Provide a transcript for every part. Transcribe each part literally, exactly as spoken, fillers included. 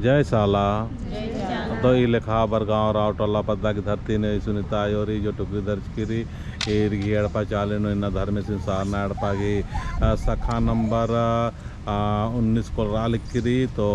जय चाला। जय चाला। तो ई लेखा बरगांव राव टोला पद्दा की धरती नू सुनीता आयो रई जो टुकरी दर्ज किरी। ईर गही एड़पा चाली नू इन्ना धर्मेसिन सारना एड़पा गही, अ, शाखा नंबर, अ, उन्नीस कोलरआ लगी किरी। तो,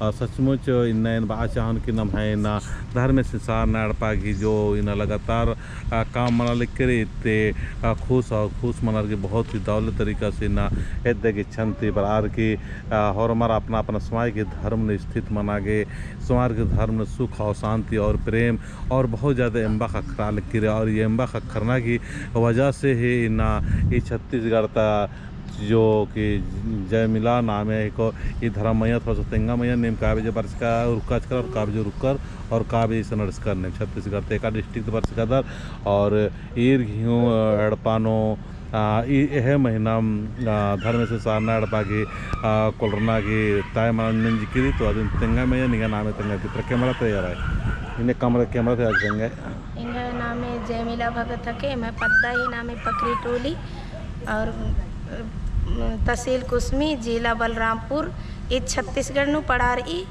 अ, सचमुच इन्ना एन बआ चाहन कि नम्है इन्ना धर्मेसिन सारना एड़पा गही जो इन्ना लगातार, अ, काम मना लगी किरी, इत्ते, अ, खुश और खुश मनर की बहुत ही दौले तरीका से इन्ना एद्दे गे छंती बरअर की, अ, होरमर अपना अपना समाज के धर्म नू स्थित मना गे, समाज के धर्म नू सुख और शांति और प्रेम और बहुत ज्यादा एम्बा ख़क्खरआ लगी किरी। और ई एम्बा ख़क्खरना की वजह से ही इन्ना ई छत्तीसगढ़ ता जो कि जयमिला नामे को ई धर्म मइय्याँ थोड़ा सा तेंगा मइय्याँ नीम का बजे बरचका उरकाचकर और का बजे उरकर और का बजे इसन अंड़सकर नीम छत्तीसगढ़ ता एका district बरचका दर। और ईर गही हूँ एड़पा नू, आ, ई एहे महीना, आ, धर्मेसिन सारना एड़पा गही, आ, कोलरना गही तय मना नंजकी रई। तो अदिन तेंगा मइय्याँ निंग्है नामे तेंगा की तरह camera तैयार है। इन्ने camera, camera तैयार तेंगा। एंग्है नामे जयमिला भगत हिके, एम्है पद्दा ही नामे पकरी टोली और, अ, तहसील कुसमी, जिला बलरामपुर, ईद छत्तीसगढ़ नू पड़ा रई।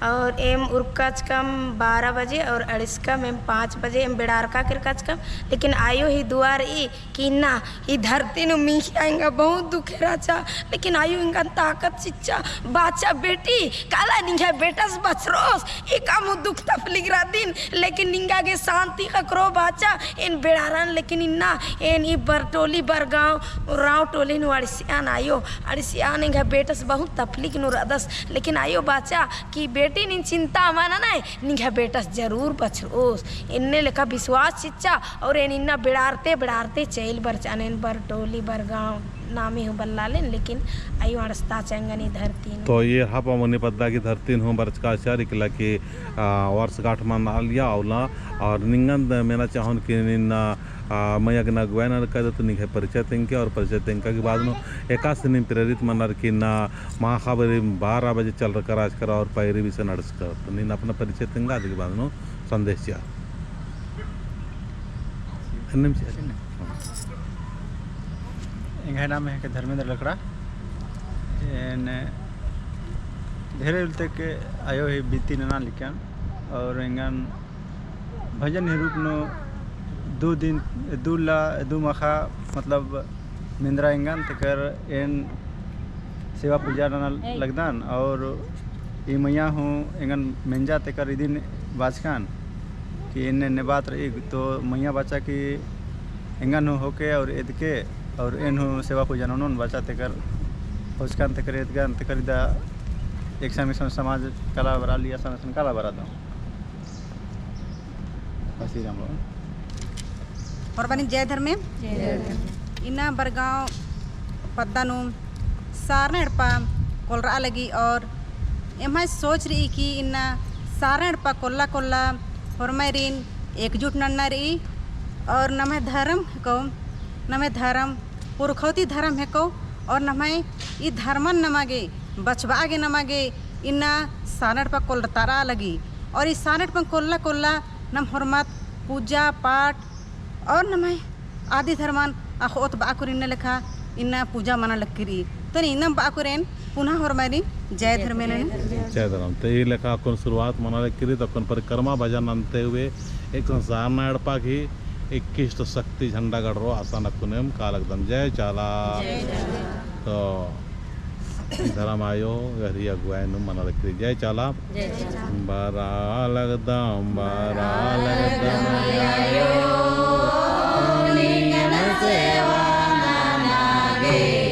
और एम उरकाचकम बारह बजे और अंड़सकम एम पाँच बजे, एम बेड़ारका के उरकाचकम, लेकिन आयो ही दुआ रई कि इन्ना ई धरती नू मिंखिया एंगा बहुत दुखे रहचा, लेकिन आयो एंगन ताकत चिच्चा, बाचा बेटी, काला निंग्है बेटस बछरोस, एका हूँ दुख तकलीफ रअदिन, लेकिन निंगा गे शांति ख़क्खरो बाचा, एन बेड़ारन, लेकिन इन्ना एन ई बरटोली बरगांव राव टोली नू अंड़सियान आयो, अंड़सियान एंग्है बेटस बहुत तकलीफ नू रअदस, लेकिन आयो बाचा कि बेटी नीन चिंता मना नना, निंग्है बेटस जरूर बछरोस। एन्ने लेखा विश्वास चिच्चा और एन इन्ना बेड़ारते बेड़ारते चइल बरचान एन बरटोली बरगांव नामे हूँ बल्लालेन, लेकिन आयो अंड़सताचा एंगन ई धरती नू। तो ईर हा पमोनी पद्दा गही धरती नू हूँ बरचकाचर इकला की, आ, वर्षगांठ मना लगिया अउला। और निंगन मेना चाहोन कि निन्ना, आ, मइय्याँ गे ना अगुवाई नना लगदत, निंग्है परिचय तेंगके और परिचय तेंगका की बाद नू एकासे नीम प्रेरित मनर कि ना माख़ा बारी बारह बजे चलरकर आचकर और पैरी भी से अंड़सकर। तो नीन अपना परिचय तेंगा, अदि की बाद नू संदेश चिआ। एन्नेम चिआ। एंग्है नामे हिके धर्मेंद्र लकड़ा। एन ढेरे उल्ते के आयो ही बिनती नना लिकन और एंगन भजन ही रूप नू दू दिन, दू ला, दू माख़ा, मतलब, मेंदरा एंगन तेकर एन सेवा पूजा नना लगदन और ई मइय्याँ हूँ एंगन मेंजा तेकर इदिन बाचकन कि एन्ने एन्ने बात रई। तो मइय्याँ बाचा कि एंगन हूँ होके और एदके और एन हूँ सेवा पूजा ननोन बाचा तेकर होचकन तेकर एदकन तेकर इदा एकसन मिसन समाज काला बरआ लगी, असन मिसन काला बरआ दो। श्री राम बाबा। होरमारिन जय धर्मेस। जय धर्मेस। इन्ना बरगांव पद्दा नू सारना एड़पा कोलरआ लगी और एम्है सोच रई कि इन्ना सारना एड़पा कोल्ला कोल्ला होरमारिन एकजुट नन्ना रई और नम्है धर्म हेको, नम्है धर्म पुरखौती धर्म हेको और नम्है ई धर्मन नमा गे बछाबआ गे नमा गे इन्ना सारना एड़पा कोलरतरआ लगी। और ई सारना एड़पा कोल्ला कोल्ला नम होरमत पूजा पाठ और नम्है आदि धर्मन अख़ोत बआ कुर इन्ना लेखा इन्ना पूजा मना लगी रई। तो इन्ना बआ कुर एन पुनः होरमारिन जय धर्मेस ननी। जय धर्मेस। तो ई लेखा अक्कुन शुरुआत मना लगी रई, तो अक्कुन परिक्रमा भजन नन्ते हुए एकसन सारना एड़पा गही इक्कीस ठो शक्ति झंडा गड़रओ असन अक्कुन एम काला लगदम। जय चाला। जय चाला। तो धरम आयो गही अगुवाई नू मना लगी रई। जय चाला। जय चाला। बरआ लगदम, बरआ लगदम आयो, निंगन सेवा नना गे।